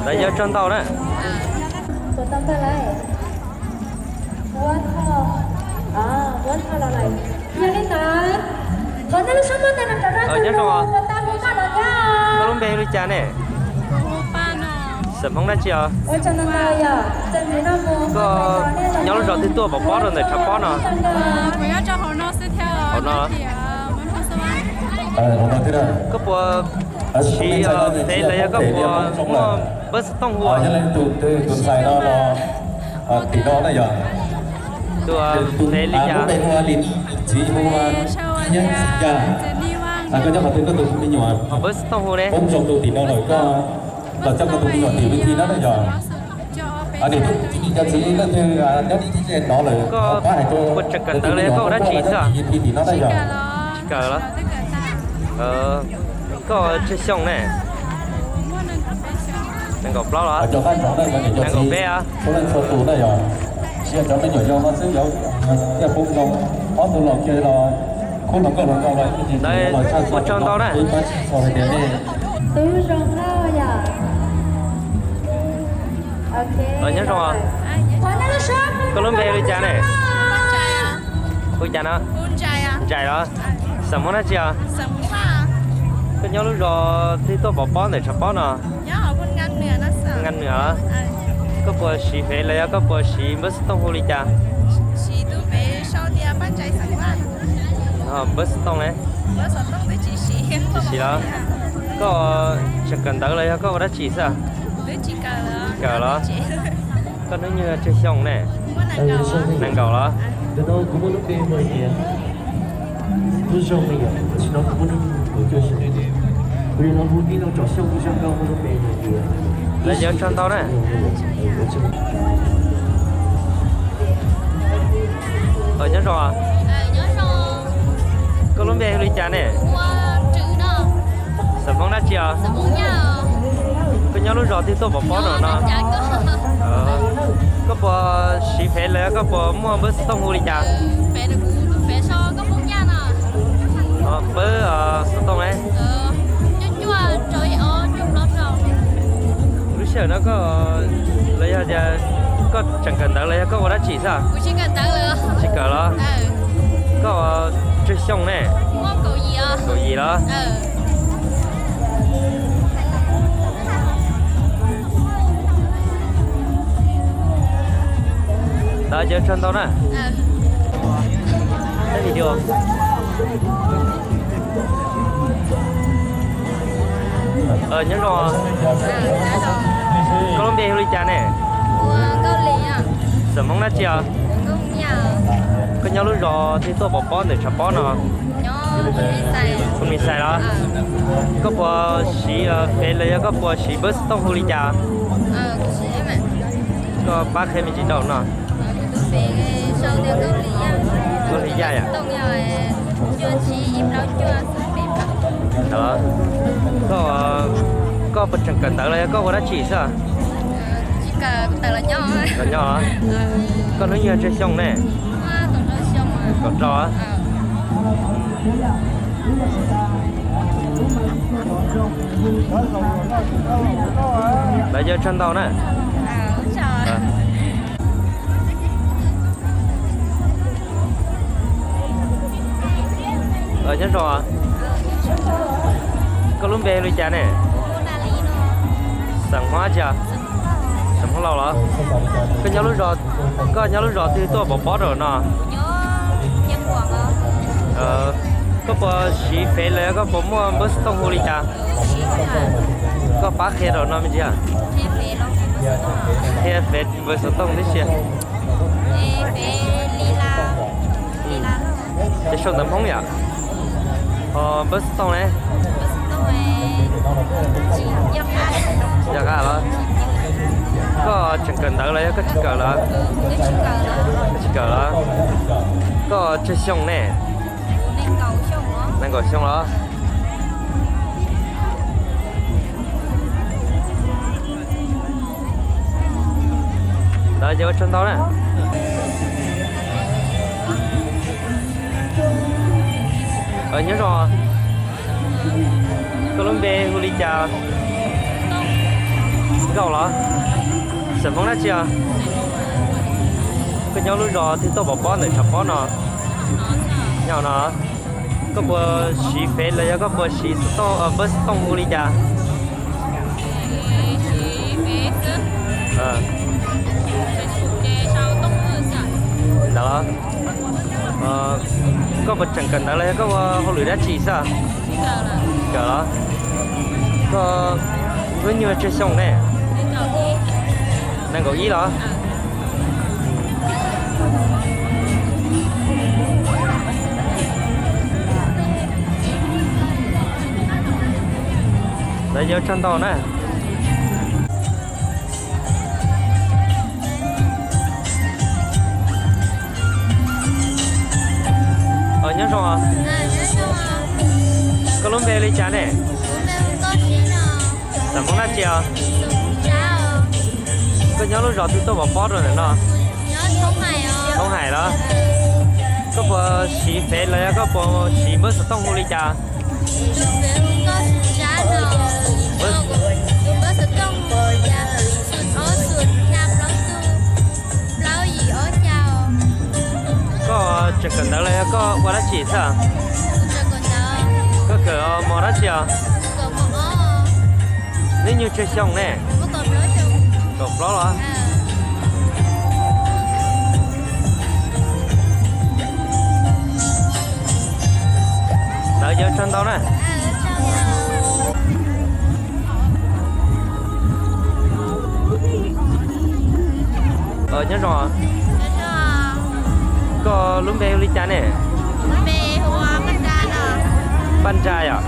Lawv yuav tsaug ntau na. Nyob zoo, koj lub npe li cas ne? Xam Hmoob dab tsi os? Koj nyob lub zos twg tuaj pov pob rau ntawm tshav pob no? Hauv no. Koj puas siv Face los yog koj puas muaj npawb xov tooj hu? Tus Face li cas? Npawb xov tooj hu ne? Koj puas tseem kawm ntawv los yog koj ua dab tsi xwb? Tsis kawm los? Koj tsawg xyoo ne? Nees nkaum plaub los? Nees nkaum peb os? Ntawd ua tsaug ntau na. Nyob zoo os. Koj lub npe li cas ne? Hu cas no? Ntsais los? Xam Hmoob dab tsi os? Koj nyob lub zos twg tuaj pov pob ntawm tshav pob no? Nqa Nws. Koj puas siv Face los yog koj puas siv npawb xov tooj hu li cas? Npawb xov tooj ne? Tsis siv los? Koj tseem kawm ntawv los yog koj ua dab tsi xwb? Kawm los? Koj hnub nyoog tsawg xyoo ne? Nees nkaum los? Lawv yuav tsaug ntau na. Nyob zoo. Koj lub npe hu li cas ne? Xam Hmoob dab tsi os? Koj nyob lub zos twg tuaj pov pob rau no? Koj puas siv Face los yog koj puas muaj npawb xov tooj hu li cas? Npawb xov tooj ne? Lub sij hawm no koj, los yog tias koj tseem kawm ntawv los yog koj ua dab tsi xwb? Tsis kawm los? Koj tsawg xyoo ne? Kaum yim los? Ntawd yuav tsaug ntau na. Nyob zoo. Koj lub npe hu li cas ne? Xam Hmoob dab tsi os? Koj nyob lub zos twg tuaj pov pob ntawm tshav pob no? Phoo Mis Xais los? Koj puas siv Face los yog koj puas siv npawb xov tooj hu li cas? Koj pab qhia me ntsis rau no. Koj li Yaj yom? Koj, koj puas tseem kawm ntawv los yog koj ua dab tsi xwb? Los nyob. Koj hnub nyoog tsawg xyoo ne? Kaum rau. Lawv yuav tsaug ntau na. Nyob zoo. Koj lub npe li cas ne? Xam Hmoob dab tsi? Xam Hmoob Lauj los? Koj nyob lub zos, koj nyob lub zos twg tuaj pov pob rau no? Koj puas siv Face los yog koj puas muaj npawb xov tooj hu li cas? Koj pab qhia rau no me ntsis. Qhia Face npawb xov tooj tib si. Ces sau ntawv Hmoob yom? Npawb xov tooj ne? Yog qa los? Koj tseem kawm ntawv los yog koj tsis kawm lawm? Koj tsis kawm lawm. Koj tsawg xyoo ne? Nees nkaum xyoo los? Ntawd ces ua tsaug ntau na. Nyob zoo. Koj lub npe hu li cas? Nkauj los? Xeem Hmoob dab tsi os? Koj nyob lub zos twg tuaj pov pob ntawm tshav pob no? Nyob no. Koj puas siv fev los yog koj puas siv xov tooj, npawb xov tooj hu li cas? Ntawd los? Koj puas tseem kawm ntawv los yog koj ua hauj lwm dab tsi xwb? Kawm los? Koj hnub nyoog tsawg xyoo ne? Nees nkaum ib los? Ntawd yog tsaug ntau na. Nyob zoo. Koj lub npe li cas ne? Xeem Hmoob dab tsi os? Koj nyob lub zos twg tuaj pov pob rau ntawm no? Hmoob Hais los? Koj puas siv fev los yog koj puas siv npawb xov tooj hu li cas? Koj tseem kawm ntawv los yog koj ua dab tsi xwb? Koj kawm mos dab tsi os? Hnub nyoog tsawg xyoo ne? Kaum plaub los? Ntawd yog tsaug ntau na. Nyob zoo. Koj lub npe hu li cas ne? Paj Ntsa yom?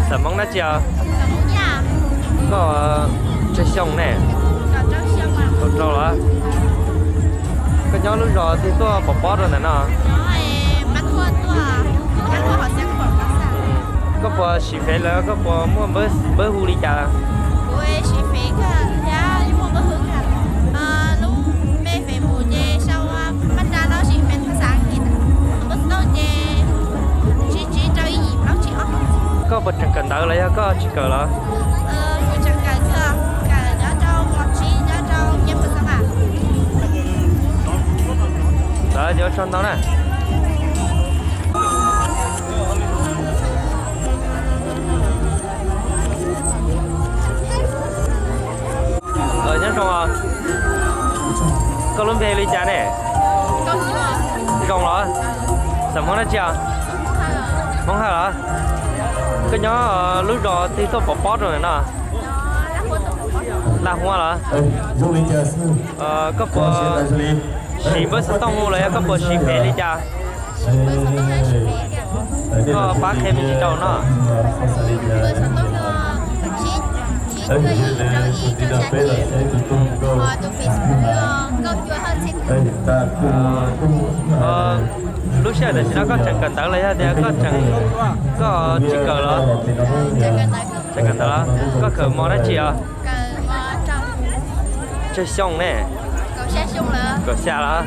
Xeem Hmoob dab tsi os? Koj tsawg xyoo ne? Kaum rau los? Koj nyob lub zos twg tuaj pov pob rau ntawm no? Koj puas siv fev los koj puas muaj npawb hu li cas? Koj puas tseem kawm ntawv los yog koj tsis kawm los? Ntawd yuav tsaug ntau na. Nyob zoo os. Koj lub npe li cas ne? Zoo los? Xeem Hmoob dab tsi os? Hmoob Hawj los? Koj nyob lub zos twg tuaj pov pob rau ntawm no? Laj Huab los? Koj puas siv npawb xov tooj hu los yog koj puas siv fev li cas? Koj pab qhia me ntsis rau no. Lub sij hawm tam sim no koj tseem kawm ntawv los yog tias koj tseem, koj tsis kawm los? Tseem kawm ntawv los? Koj kawm mos dab tsi os? Tsawg xyoo ne? Kaum xya los?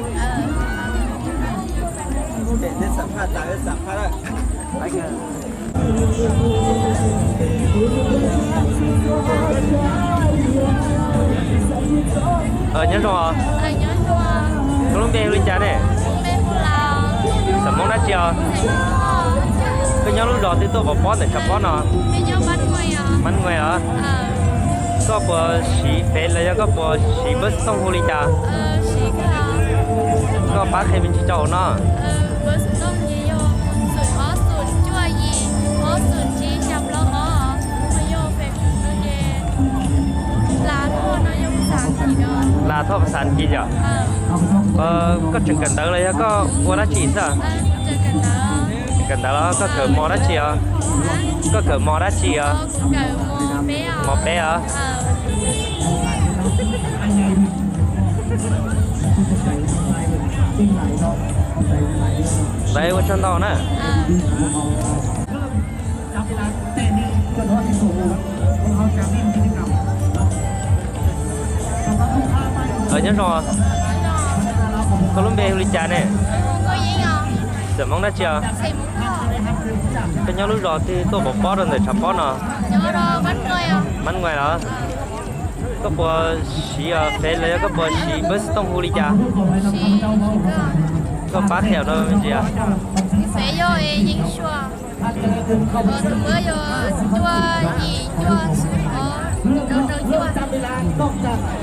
Nyob zoo. Koj lub npe hu li cas ne? Xeem Hmoob dab tsi os? Koj nyob lub zos twg tuaj pov pob ntawm tshav pob no? Mab Nuj los? Koj puas siv fev los yog koj puas siv npawb xov tooj hu li cas? Koj pab qhia me ntsis rau no. Las thoj pas xas kis yom? Koj tseem kawm ntawv los yog koj ua dab tsi xwb? Kawm ntawv los koj kawm mos dab tsi os? Koj kawm mos dab tsi os? Mos peb os. Ua tsaug ntau na. Nyob zoo, koj lub npe hu li cas ne? Xam Hmoob dab tsi os? Koj nyob lub zos twg tuaj pov pob rau ntawm tshav pob no? Mab Nqaij los? Koj puas siv Fev los yog koj puas siv npawb xov tooj hu li cas? Koj pab qhia rau me ntsis.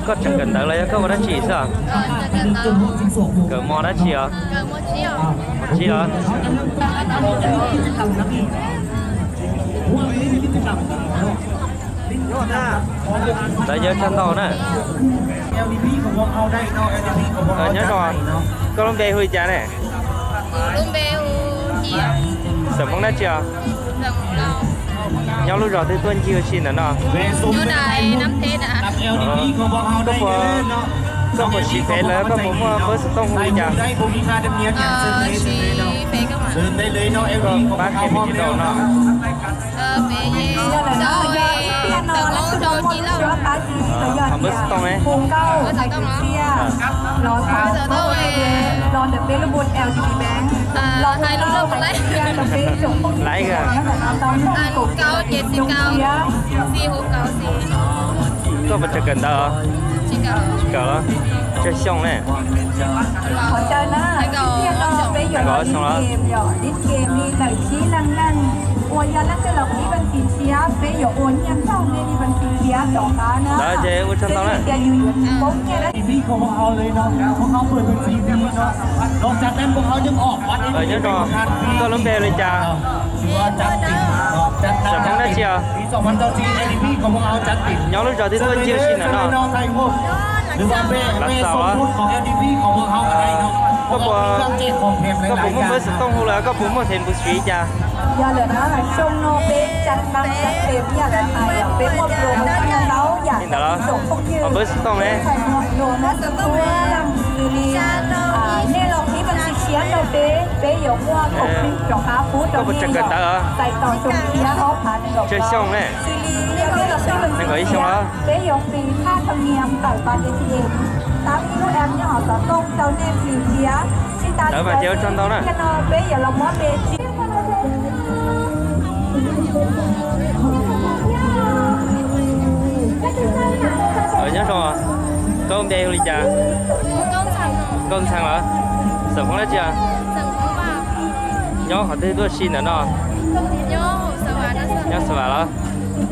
Koj tseem kawm ntawv los yog koj ua dab tsi xwb? Kawm mos dab tsi os? Mos tsib los? Ntawd yog tsaug ntau na. Nyob zoo, koj lub npe hu li cas ne? Xam Hmoob dab tsi os? Nyob lub zos twg tuaj ncig ua si ntawm no? Koj puas, koj puas siv Fev los koj puas muaj npawb xov tooj hu li cas? Koj pab qhia me ntsis rau no. Npawb xov tooj ne? Laiv. Koj puas tseem kawm ntawv? Tsis kawm los? Tsawg xyoo ne? Kaum ob xyoo los? Ntawd ces ua tsaug ntau na. Nyob zoo, koj lub npe li cas? Xam Hmoob dab tsi os? Nyob lub zos twg tuaj ncig ua si ntawm no? Lav Xaus los? Koj puas, koj puas muaj npawb xov tooj hu los koj puas muaj Facebook siv li cas? Li ntawd los? Npawb xov tooj ne? Koj puas tseem kawm ntawv os? Tsawg xyoo ne? Nees nkaum ib xyoo los? Ntawd mas ces ua tsaug ntau na. Nyob zoo, koj lub npe hu li cas? Nkauj Ntxhee los? Xam Hmoob dab tsi os? Nyob qhov twg tuaj si ntawm no? Nyob Xav Vam los?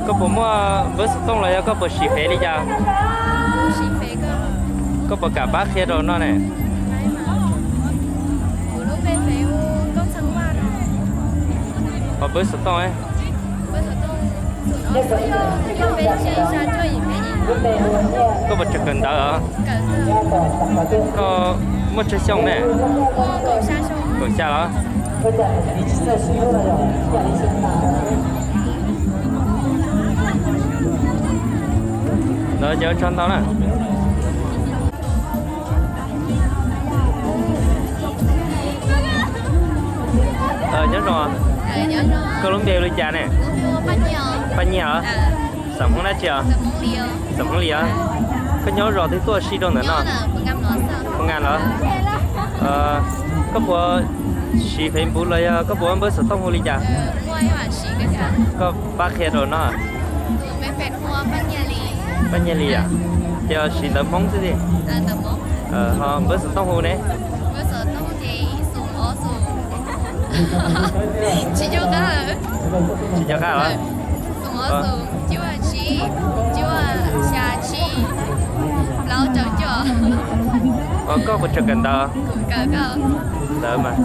Koj puas muaj npawb xov tooj los yog koj puas siv Fev li cas? Koj puas kam pab qhia rau no ne? Ho npawb xov tooj. Koj puas tseem kawm ntawv os? Koj muaj tsawg xyoo ne? Kaum xya los? Ntawd ces ua tsaug ntau na. Nyob zoo, koj lub npe hu li cas ne? Paj Nyiag os? Xam Hmoob dab tsi os? Xam Hmoob Lis os? Koj nyob zos twg tuaj si rau ntawm no? Phu Nga los? Koj puas siv Facebook los yog koj puas muaj npawb xov tooj hu li cas? Koj pab qhia rau no. Paj Nyiag Lis yom? Ces siv ntawv Hmoob xwb ti. Ho npawb xov tooj hu ne? Tsis nco qab los? Koj puas tseem kawm ntawv? Ntawv mas.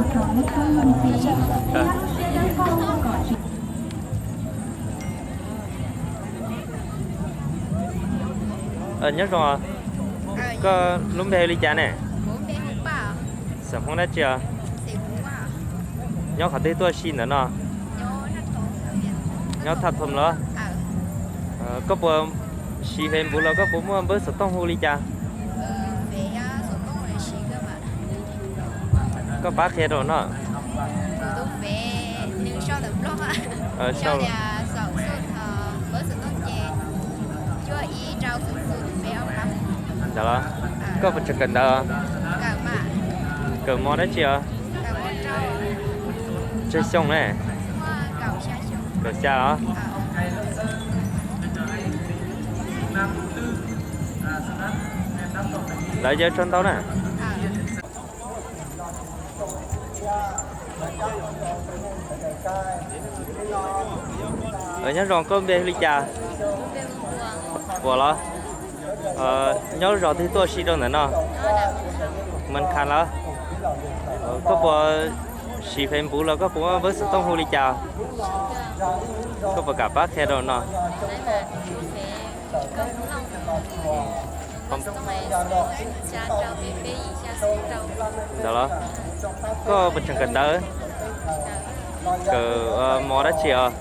Nyob zoo, koj lub npe hu li cas ne? Xam Hmoob dab tsi os? Nyob qhov twg tuaj si ntawm no? Nyob Thaj Thoom los? Koj puas siv Facebook los koj puas muaj npawb xov tooj hu li cas? Koj pab qhia rau no. Ntawd los? Koj puas tseem kawm ntawv? Kawm mos dab tsi os? Tsawg xyoo ne? Kaum xya os. Lawv, ua tsaug ntau na. Nyob zoo, koj npe li cas? Puas los? Nyob zos twg tuaj si rau ntawm no? Mas Khas los? Koj puas siv Facebook los koj puas muaj npawb xov tooj hu li cas? Koj puas kam pab qhia rau no? Ntawd los? Koj puas tseem kawm ntawv? Kawm mos dab tsi os?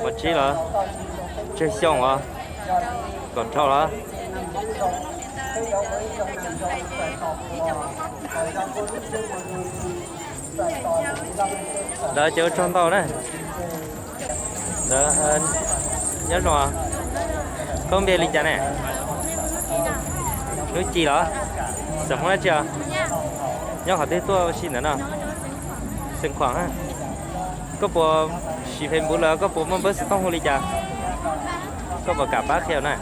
Mos tsib los? Tsawg xyoo os? Kaum rau los? Lawv, ces ua tsaug ntau na. Nyob zoo, koj npe li cas ne? Hnub Ci los? Xeem Hmoob dab tsi os? Nyob qhov twg tuaj si ntawm no? Xeem Khuam. Koj puas siv Facebook los koj puas muaj npawb xov tooj hu li cas? Koj puas kam pab qhia na?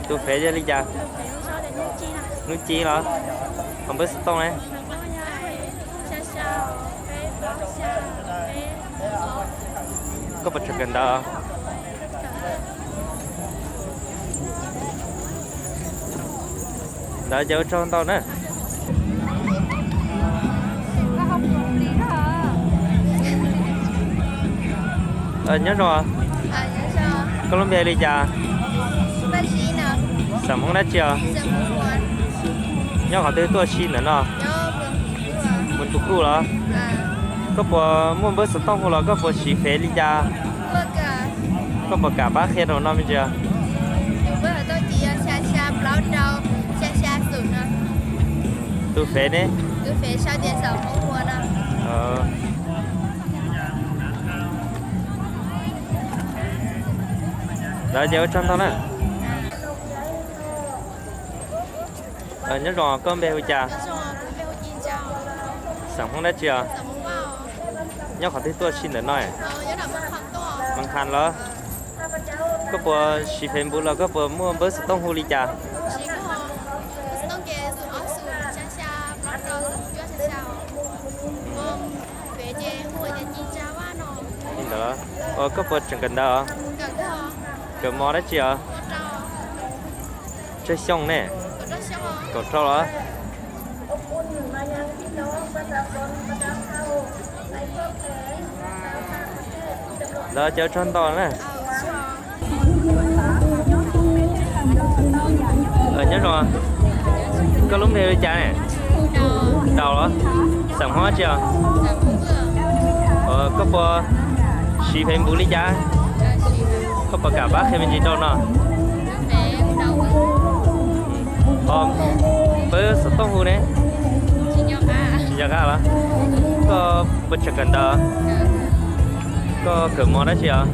Tus fev yog li cas? Hnub Ci los? Ho npawb xov tooj ne? Koj puas tseem kawm ntawv? Ntawd ces ua tsaug ntau na. Nyob zoo, koj lub npe li cas? Xeem Hmoob dab tsi os? Nyob qhov twg tuaj si ntawm no? Mus tus kuj los? Koj puas muaj npawb xov tooj hu los koj puas siv fev li cas? Koj puas kam pab qhia rau no me ntsis? Tus fev ne? Lawv, ces ua tsaug ntau na. Nyob zoo, koj npe hu cas? Xeem Hmoob dab tsi os? Nyob qhov twg tuaj si ntawm no? Mas Khas los? Koj puas siv Facebook los koj puas muaj npawb xov tooj hu li cas? Li ntawd, koj puas tseem kawm ntawv os? Kawm mos dab tsi os? Tsawg xyoo ne? Kaum rau los? Lawv, ces ua tsaug ntau na. Nyob zoo, koj lub npe li cas ne? Daus los? Xeem Hmoob dab tsi os? Koj puas siv Facebook li cas? Koj puas kam pab qhia me ntsis rau no? Ho npawb xov tooj hu ne? Tsis nco qab los? Koj puas tseem kawm ntawv? Koj kawm mos dab tsi os?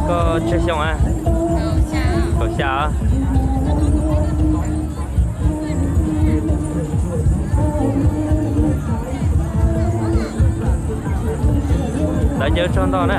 Koj tsawg xyoo a? Kaum xya os. Lawv, ces ua tsaug ntau na.